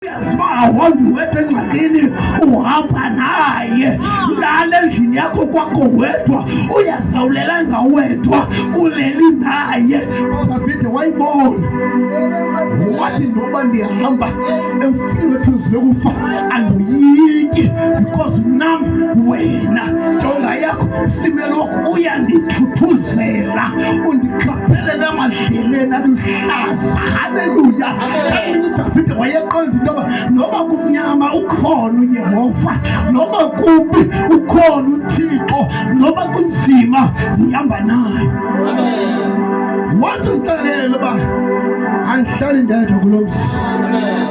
Uyazi uba awuhambi wedwa engxakini, uhamba naye. Lala endlini yakho kwakho wedwa, uyazawulelanga wedwa, uleli naye. Davide wayibona, wathi noba ndihamba emfini wethunzi lokufa andoyiki, because nam wena jonga yakho simelo wakho uyandithuthuzela, undikhaphelela amadleleni aluhlaza. Haleluya! UDavide wayeqonda into yoba noba kumnyama ukhona uYehova, noba kubi ukhona uThixo, noba kunzima ndihamba naye. Wathi uzixelele uba andihlali ndedwa kulo mzi,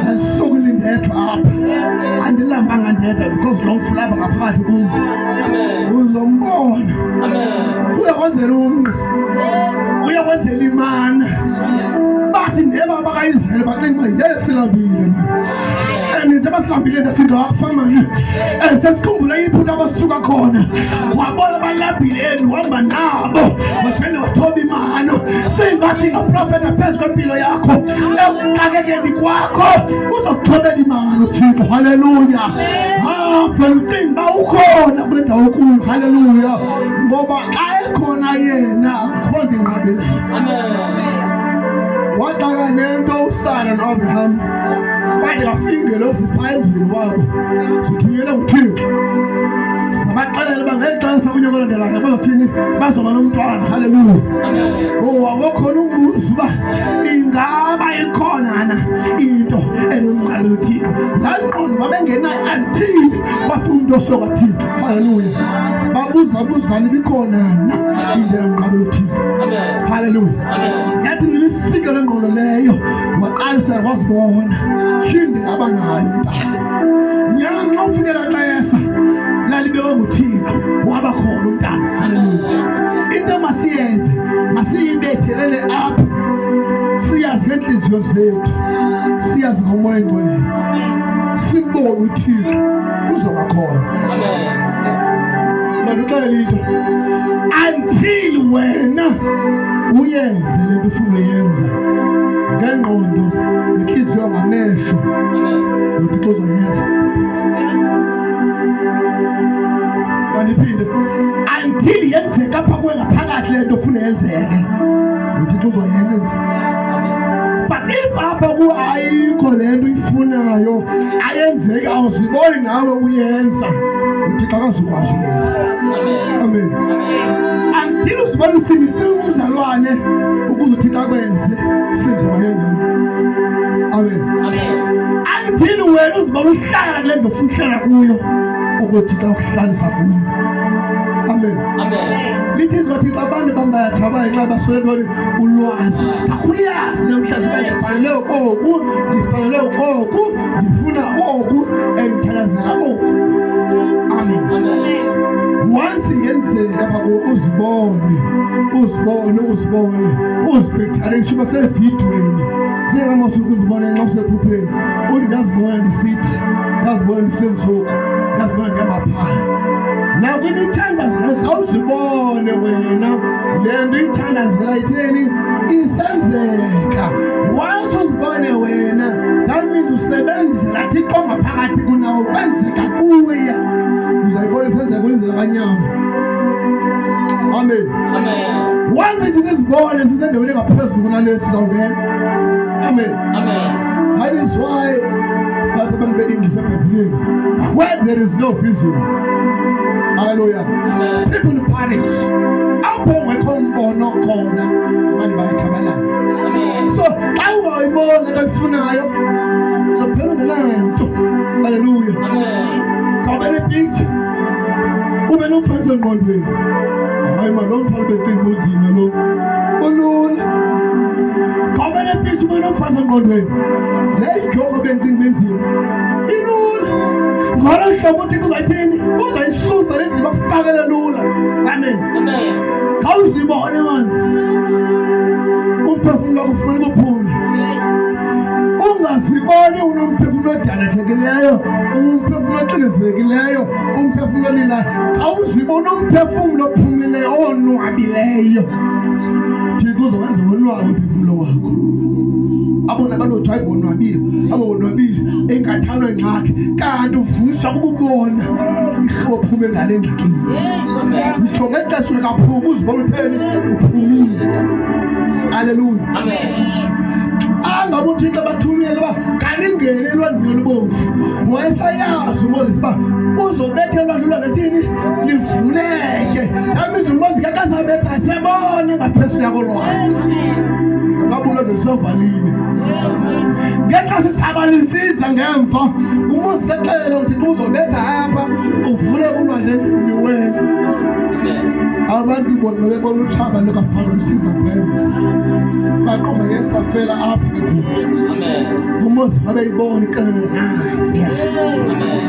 andisukuli ndedwa apha, andilambanga ndedwa, because lo mfulapha ngaphakathi kum uzombona. Uyakwenzela umntu, uyakwenzela imana. Bathi neba bakaIsrayeli bacinga uba ye silambile mani, and njengoba silambile nje singafa mani. Sesikhumbula iphutha abasuka khona, wabona balambile and uhamba nabo, waphinde wathoba imano. Singathi ngaprofetha phezu kwempilo yakho, ekuxakekeni kwakho uzokuthobela imano Thixo. Haleluya! Vele ucinga uba ukhona kule ndawo kuyo. Haleluya! Ngoba xa ekhona yena akho nto inqabileyo. Waxaka nento uSara noAbraham, kade bafika ingelosi phaa endlini wabo, zithunyelwe nguThixo, sabaxelela uba ngeli xesha kunyaka olandelayo bazothini, bazoba nomntwana. Haleluya! Oh, wakhona umbuzo uba ingaba ikhona na into enomnqabela uThixo. Laa ngqondo babengenayo until bafuna umntu osoka Thixo. Haleluya! Babuza buzana ibikhona na into enomnqabela uThixo. Haleluya! Yathi nilifike le ngqondo leyo, waqalisa wazibona phinde ngaba nayo umntana. Nyhani xa ufikela xesha lalibekwe nguThixo, waba khona umntana. Haleluya! Into masiyenze, masiyibethelele apha, siyazi ngeentliziyo zethu, siyazi ngomoya engcwele, simbone uThixo uzoba khona. Mandixele into, until wena uyenze le nto ufuna uyenza ngengqondo, ngentliziyo, ngamehlo, uThixo uzoyenza. Mandiphinde, until yenzeka apha kuwe ngaphakathi le nto ufuna yenzeke, uThixo uzoyenza. But if apha kuwe ayikho le nto uyifunayo, ayenzeki, awuziboni nawe uyenza, uThixo akazukwazi uyenza. Amen. Until uzibona usindisiwe umzalwane, ukuze uThixo akwenze sinzima kengako. Amen. Until wena uzibona uhlala kule ndlu ofuna uhlala kuyo, ukuthi xa ukuhlalisa kuyo. Amen. Lithi izwi Thixo, abantu bambayatshabayo nxa baswele ntoni? Ulwazi. Akuyazi namhlanje uba ndifanele oku, ndifanele oku, ndifuna oku, endithandazela oku. Amen. Once yenzeka apha kuwe, uzibone, uzibone, uzibone, uzipicturishe uba sevidweni, njengamasuku uzibone nxa usephupheni, uthi ndazibona ndisithi, ndazibona ndisentsuku, ndazibona ndihamba phaa. Nakwimithandazo awuzibone wena le nto uyithandazela itheni isenzeka. Once uzibone wena, that means usebenzela Thixo ngaphakathi kunawo, kwenzeka kuye, uzayibona isenzeka kwindlela kanyama. Amen. Once sizibone sisendaweni engaphezulu kunale, sizawungena. Amen. That is why bathi abantu be-English eBhayibhileni, where there is no vision, hallelujah, people perish. Apho ungekho mbono khona, abantu bayatshabalala. So xa ungayibona into oyifunayo, uzophela ungenanto. Haleluya! Khawube nepicture, ube nomfanekiso engqondweni. Hayi mani, lo mthwalo becinga unzima, lo ulula. Khawube nepicture, ube nomfanekiso engqondweni. Le idyoko bencinga benzima ilula ngolo hlobo, uThixo uzayithini? Uzayisusa le nzima, kufakele lula. Amen. Khawuzibone mani, umphefumlo wakho ufuna ukuphumla. Ungaziboni unomphefumlo odanathekileyo, umphefumlo oxinezekileyo, umphefumlo olilayo. Khawuzibone umphefumlo ophumileyo, owonwabileyo. Thixo uzowenza wonwabe umphefumlo wakho. Abona abantu odrayiva wonwabile, abo wonwabile engathanwa ingxaki, kanti uvuyiswa kukubona ihlobo phume ngale ngxakini. Ngitsho ngexesha likaphuma uzibona utheni uphumile. Haleluya. Amen. Angabe uThixo bathumele uba kaningene elwandleni olubomvu, wayesayazi uMoses uba uzobetha elwandle lwangethini livuleke. That uMoses kakazabetha sebona ngaphesheya kolwandle, ngabe ulwandle lusavalile. Ngexesha isaba lisiza ngemva, uMoses exele uThixo uzobetha apha uvule ulwandle niwele. Abantu bona bebona utshaba lukaFaro lusiza ngemva, baqonda ngeke safela apha ke ngoku. UMoses wabeyibona iqelele nansi.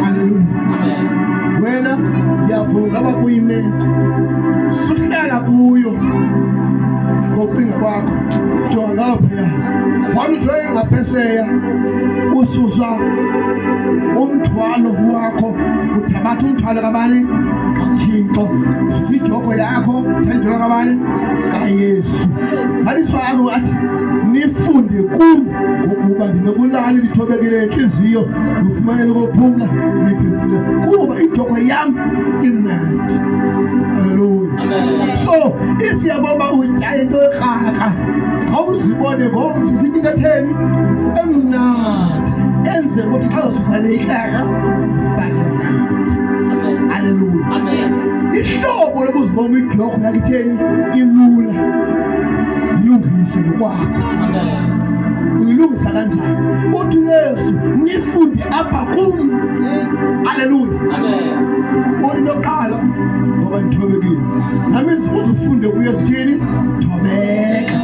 Haleluya. Wena ngiyavuma uba kuyimeko suhlala kuyo ngokucinga kwakho, jonga ngaphaya, wani ujonge ngaphesheya, ususa umthwalo wakho, uthabatha umthwalo kabani? KaThixo. Ususa idyoko yakho, uthatha idyoko kabani? KaYesu. Ngaliswa yakho athi nifunde kum ngokuba ndinobulali ndithobekile entliziyo, nifumanele ukuphumla niphefumle, kuba idyoko yam imnandi. Haleluya. So if yabona utya into ekraka, khawuzibone ngomso sithi into etheni emnandi, enze ukuthi xa ususa le ikraka fake mnandi. Haleluya. Ihlobo lobuzibona idyoko yakitheni ilula, ilungise ngokwakho. Uyilungisa kanjani? Uthi Yesu nifunde apha kum. Haleluya. Uthi into yokuqala, ngoba ndithobekile nami, uze ufunde kuYesu thini? Thobeka,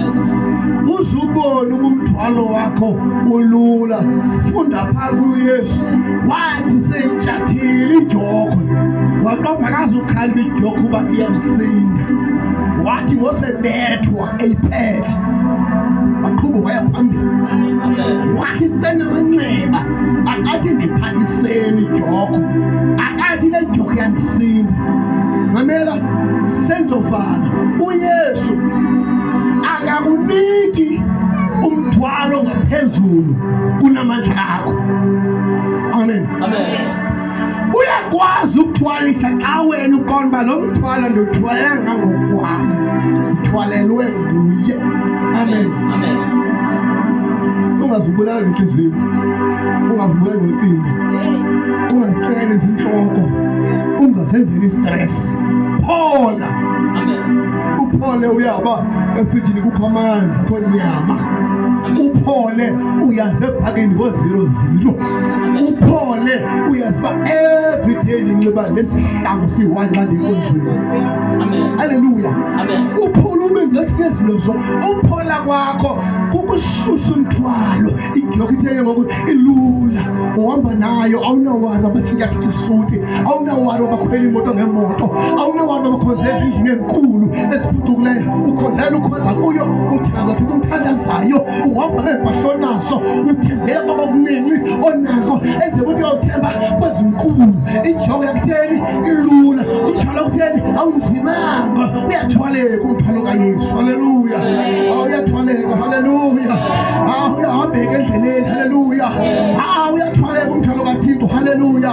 uze ubone umthwalo wakho ulula. Funda phaa kuYesu. Wathi seyitshathile idyokwe, waqonda akazukhala idyokwe uba iyamsinda. Wathi ngosebethwa eyiphethe, waqhuba waya phambili. Wathi senamanxeba, akathi ndiphathiseni idyokwe, akathi le dyokwe yandisinda. Mamela, senzofana uYesu akakuniki umthwalo ngaphezulu kunamandla akho. Amen. Amen. Uyakwazi ukuthwalisa xa wena uqonda uba lo mthwalo ndiwuthwalelanga ngokwam, ndithwalelwe nguye. Amen. Amen. Ungazibulali ngentliziyo, ungazibulali ngocinga, ungazixeleli intloko, ungazenzeli istress. Phola. Amen. Uphole, uyaba efrijini kukho amanzi, akho nyama. Uphole, uyazi ebhakini ngo-00. Uphole, uyazi uba every day ndinxiba nesihlangu siyi-one xa ndiyenkonzweni. Amen. Haleluya. Amen. Uphole ube ngathi nezinto zo uphola kwakho kukususa umthwalo. Idyokho ithenge ngoku ilula, uhamba nayo, awunawari abatshintsha thetha isuti, awunawari abakhwela imoto ngemoto, awunawari abakhonza ezindlini ezinkulu eziphucukileyo. Ukhonzela ukhonza kuyo, uthanda ukuthi umthandazayo, uhamba ngeempahla onazo, uthembela kwabakuncinci onako, enze ukuthi uyawuthemba kwezinkulu. Injongo yakutheni ilula, umthwalo kutheni awunzimanga, uyathwaleka umthwalo kaYesu. Haleluya. Uyathwaleka. Haleluya. Uyahambeka endleleni. Haleluya. Uyathwaleka umthwalo kaThixo. Haleluya.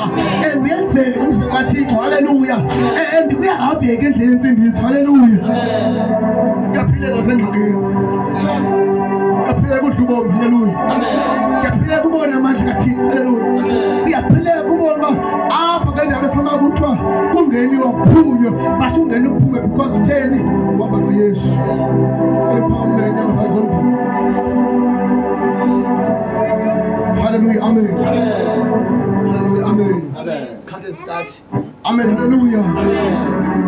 And uyenzeka umzimba kaThixo. Haleluya. And uyahambeka endleleni entsindiso. Haleluya. Uyaphileka sengxakini, uyaphileka udla ubomi. Haleluya. Uyaphileka ubona amandla kaThixo. Haleluya. Uyaphileka ubona uba apha ke ndawo efama kuthiwa kungeniwa kuphunywe, but ungene uphume because utheni? Uhamba noYesu. Cela nyawo zakho zombili. Haleluya. Amen. Haleluya. Amen. Amen. Cut and start. Amen. Haleluya. Amen.